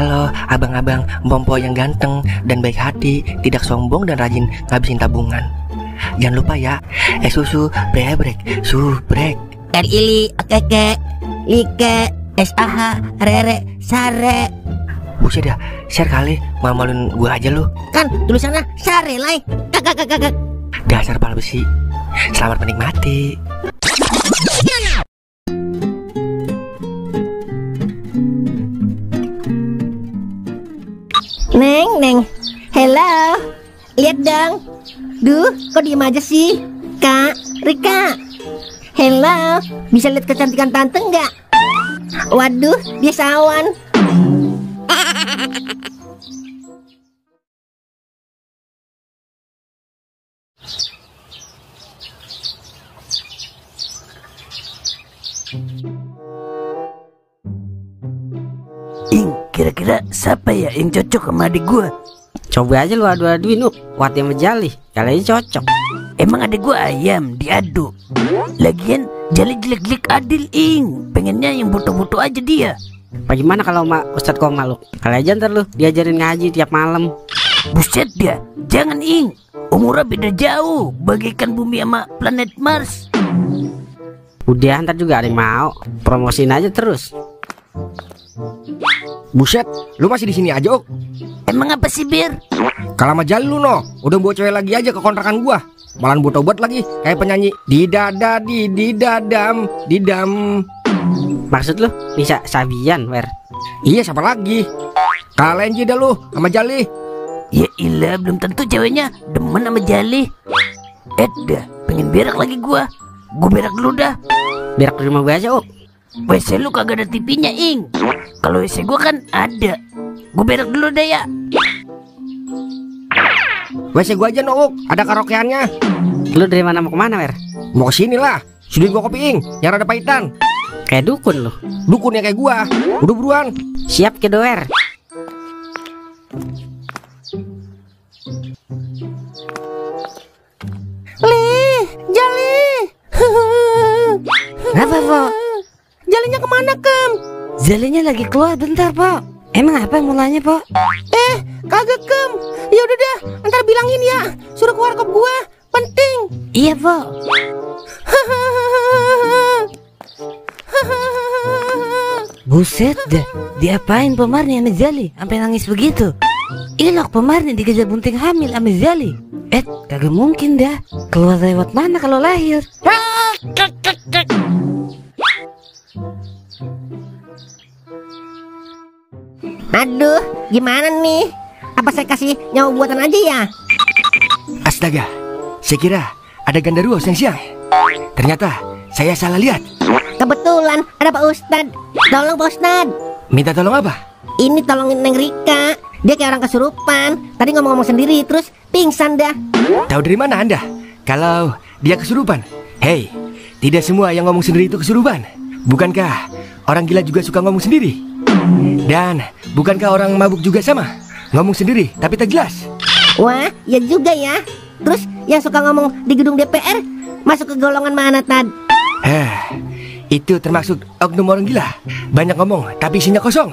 Halo abang-abang Mpompo yang ganteng dan baik hati, tidak sombong dan rajin ngabisin tabungan. Jangan lupa ya, susu brebrek, subrek. Ili, keke, like, SAH, rere, sare. Buset dah, share kali, malu-maluin gua aja lu. Kan tulisannya sare lai. Kakak. Dasar pala besi. Selamat menikmati. Neng, hello, lihat dong. Duh, kok diem aja sih, Kak Rika? Hello, bisa lihat kecantikan tante nggak? Waduh, dia sawan. Kira-kira siapa ya yang cocok sama adik gua? Coba aja lu adu-aduin lu, Wati sama Jali, kali aja cocok. Emang adik gua ayam diadu. Lagian Jali jelek-jelek adil, Ing. Pengennya yang butuh-butuh aja dia. Bagaimana kalau sama Ustadz Koma lu? Kali aja ntar lu diajarin ngaji tiap malam. Buset dia, jangan Ing. Umurnya beda jauh, bagaikan bumi sama planet Mars. Udah ntar juga ada yang mau, promosiin aja terus. Buset, lu masih di sini aja, Ok? Emang apa sih, Bir? Kalau sama Jali lu no, udah bawa cewek lagi aja ke kontrakan gua. Malahan buat obat lagi, kayak penyanyi di dada di dadam di dam. Maksud lu bisa Sabian, Wer? Iya, siapa lagi? Kalian aja dah lu sama Jali. Ya ilah, belum tentu ceweknya demen sama Jali. Dah, pengen berak lagi gua. Gua berak dulu dah. Berak di rumah gua aja, Ok. WC lu kagak ada TV-nya, Ing. Kalau WC gua kan ada. Gua berak dulu deh ya. WC gua aja no, Ok. Ada karaokeannya. Lu dari mana mau kemana, Wer? Mau kesini lah. Sudah gua kopi, Ing, yang rada pahitan. Kayak dukun lu. Dukun yang kayak gua. Udah buruan. Siap ke Wer. Jali. Apa, Po? Jalinya kemana, Kem? Jalinya lagi keluar bentar, Po. Emang apa mulanya, Po? Kagak, Kem. Ya udah dah, ntar bilangin ya. Suruh keluar ke gua, penting. Iya, Po. Buset dah, diapain Pemarni sama Jali sampai nangis begitu? Ilok Pemarni dikejar bunting hamil sama Jali. Kagak mungkin dah. Keluar lewat mana kalau lahir? Aduh, gimana nih? Apa saya kasih nyawa buatan aja ya? Astaga, saya kira ada genderuwo siang-siang. Ternyata saya salah lihat. Kebetulan ada Pak Ustadz. Tolong Pak Ustadz. Minta tolong apa? Ini tolongin Neng Rika. Dia kayak orang kesurupan. Tadi ngomong-ngomong sendiri terus pingsan dah. Tahu dari mana Anda kalau dia kesurupan? Hei, tidak semua yang ngomong sendiri itu kesurupan. Bukankah orang gila juga suka ngomong sendiri? Dan bukankah orang mabuk juga sama? Ngomong sendiri tapi tak jelas. Wah, ya juga ya. Terus yang suka ngomong di gedung DPR masuk ke golongan mana, Tad? Itu termasuk oknum orang gila. Banyak ngomong tapi isinya kosong.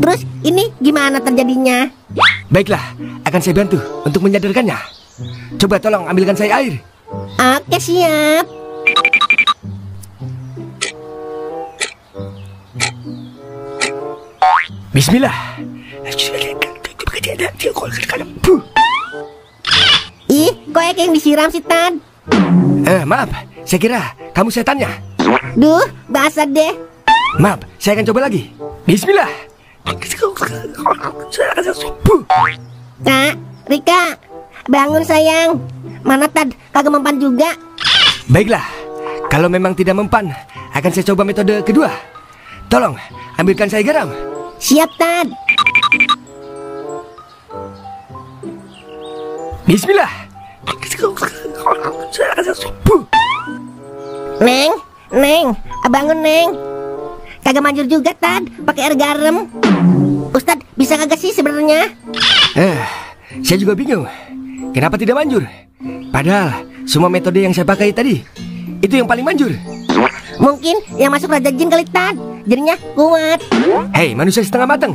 Terus ini gimana terjadinya? Baiklah, akan saya bantu untuk menyadarkannya. Coba tolong ambilkan saya air. Oke, siap. Bismillah. Ih, kok kayak yang disiram sih, Tad? Maaf, saya kira kamu setannya. Duh, basah deh. Maaf, saya akan coba lagi. Bismillah. Kak, Rika, bangun sayang. Mana Tad, kagak mempan juga. Baiklah, kalau memang tidak mempan, akan saya coba metode kedua. Tolong, ambilkan saya garam. Siap, Tad. Bismillah. Neng, bangun Neng. Kagak manjur juga Tad, pakai air garam. Ustadz, bisa kagak sih sebenarnya? Saya juga bingung. Kenapa tidak manjur? Padahal semua metode yang saya pakai tadi itu yang paling manjur. Mungkin yang masuk raja jin kali Tad, jadinya kuat. Hei manusia setengah matang,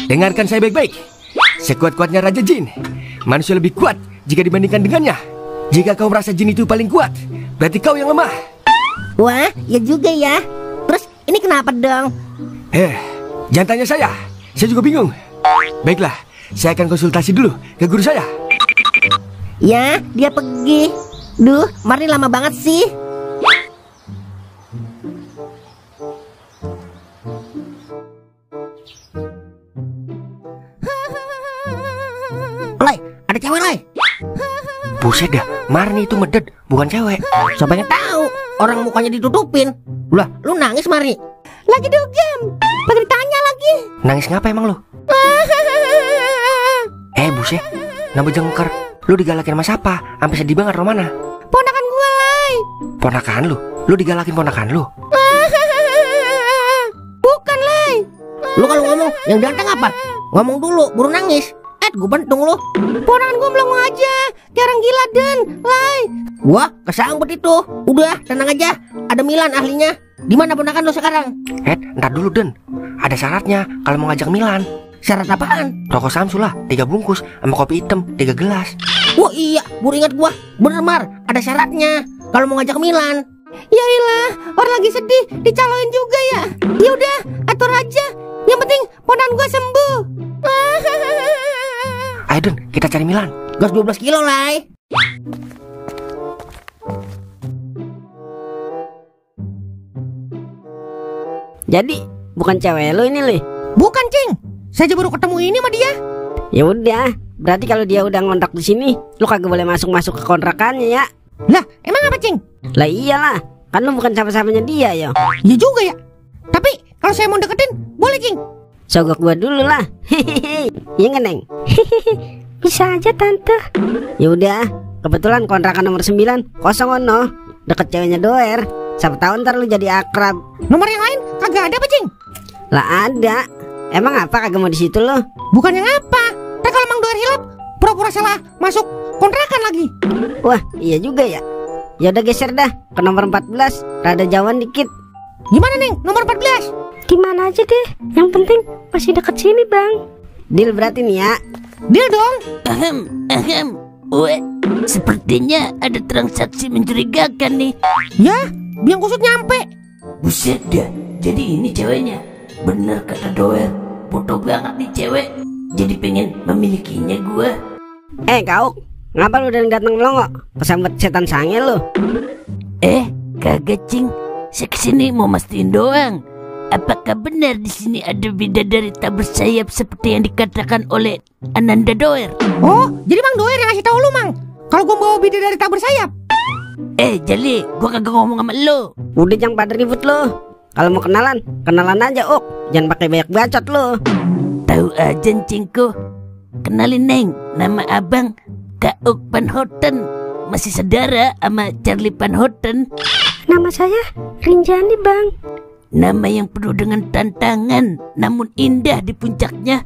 Dengarkan saya baik-baik. Sekuat-kuatnya Raja Jin, manusia lebih kuat jika dibandingkan dengannya. Jika kau merasa jin itu paling kuat, berarti kau yang lemah. Wah, ya juga ya. Terus ini kenapa dong? Jangan tanya saya juga bingung. Baiklah, saya akan konsultasi dulu ke guru saya. Ya, dia pergi. Duh, Marni lama banget sih. Lay, ada cewek, Lay. Buset dah, Marni itu medet, bukan cewek. Siapa yang tahu? Orang mukanya ditutupin. Lah, lu nangis, Marni? Lagi dugem. Pakai ditanya lagi. Nangis ngapa emang lu? Buset, nambah jengker. Lu digalakin sama siapa? Sampai sedih banget Romana. Ponakan gua, Lay. Ponakan lu? Lu digalakin ponakan lu? Bukan, Lay. Lu kalau ngomong yang ganteng apa? Ngomong dulu, buru nangis. Gue bentung lu. Ponakan gue melongo aja, kayak orang gila Den, Lay. Gua kesambet itu. Udah, tenang aja. Ada Milan ahlinya. Di mana ponakan lu sekarang? Ntar dulu Den. Ada syaratnya kalau mau ngajak Milan. Syarat apaan? Rokok Samsul lah, 3 bungkus sama kopi hitam 3 gelas. Wah iya, baru ingat gua. Bener Mar, ada syaratnya kalau mau ngajak Milan. Ya ilah, orang lagi sedih, dicaloin juga ya. Ya udah, atur aja. Yang penting ponakan gua sembuh. Ayo Den, kita cari Milan. Gas 12 kilo, Lay. Jadi bukan cewek lu ini, Li? Bukan, Cing. Saya aja baru ketemu ini sama dia. Ya udah, berarti kalau dia udah ngontrak di sini, lu kagak boleh masuk ke kontrakannya ya. Lah, emang apa, Cing? Lah iyalah, kan lu bukan siapa-siapanya dia ya. Iya juga ya. Tapi kalau saya mau deketin, boleh, Cing. Sogok gua dulu lah. Hehehe. Iya nggak, Neng? Bisa aja tante. Ya udah, kebetulan kontrakan nomor 9 kosong ono. Deket ceweknya Doer. Siapa tahu ntar lu jadi akrab. Nomor yang lain kagak ada apa, Cing? Lah ada. Emang apa kagak mau di situ lo? Bukan yang apa? Tapi kalau Mang Doer hilap, pura-pura salah masuk kontrakan lagi. Wah, iya juga ya. Ya udah geser dah ke nomor 14. Rada jauhan dikit. Gimana, Neng? Nomor 14? Gimana aja deh. Yang penting masih deket sini, Bang. Deal berarti nih ya. Deal dong. Weh, sepertinya ada transaksi mencurigakan nih. Ya, biang kusut nyampe. Buset dah, jadi ini ceweknya. Bener kata Doer, bodoh banget nih cewek. Jadi pengen memilikinya gua. Kau, ngapa lu udah datang melongo? Kesambet setan sange lu. Kagak Cing. Saya kesini mau mastiin doang. Apakah benar di sini ada bidadari tak bersayap seperti yang dikatakan oleh Ananda Doer? Oh, jadi Mang Doer yang ngasih tahu lu, Mang. Kalau gua bawa bidadari tak bersayap. Jali, gua kagak ngomong sama lu. Udah jangan pada ribut lu. Kalau mau kenalan, kenalan aja, Ok. Jangan pakai banyak bacot lu. Tahu aja, Cingko. Kenalin, Neng. Nama abang Kak Ok Van Houten. Masih saudara sama Charlie Van Houten. Nama saya Rinjani, Bang. Nama yang penuh dengan tantangan, namun indah di puncaknya.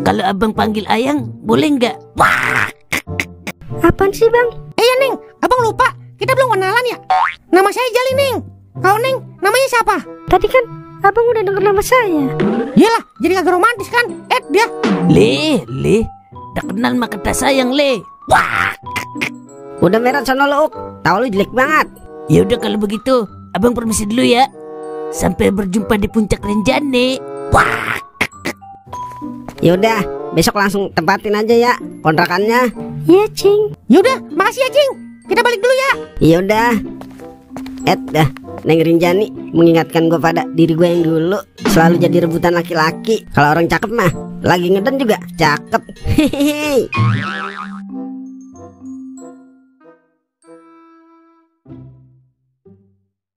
Kalau abang panggil Ayang, boleh nggak? Wah. Apaan sih, Bang? Ya, Neng. Abang lupa. Kita belum kenalan ya. Nama saya Jali, Neng. Kau, Neng, namanya siapa? Tadi kan abang udah denger nama saya. Yalah, jadi kagak romantis kan? Dia. Le. Udah kenal mah kata sayang, Le. Wah. Udah merah sono lo, Ok. Tahu lu jelek banget. Ya udah kalau begitu, abang permisi dulu ya. Sampai berjumpa di puncak Rinjani. Wah. Ya udah, besok langsung tempatin aja ya kontrakannya. Iya, Cing. Yaudah, makasih ya, Cing. Kita balik dulu ya. Ya udah. Dah, Neng Rinjani mengingatkan gue pada diri gue yang dulu selalu jadi rebutan laki-laki. Kalau orang cakep mah lagi ngeden juga cakep. Hehehe.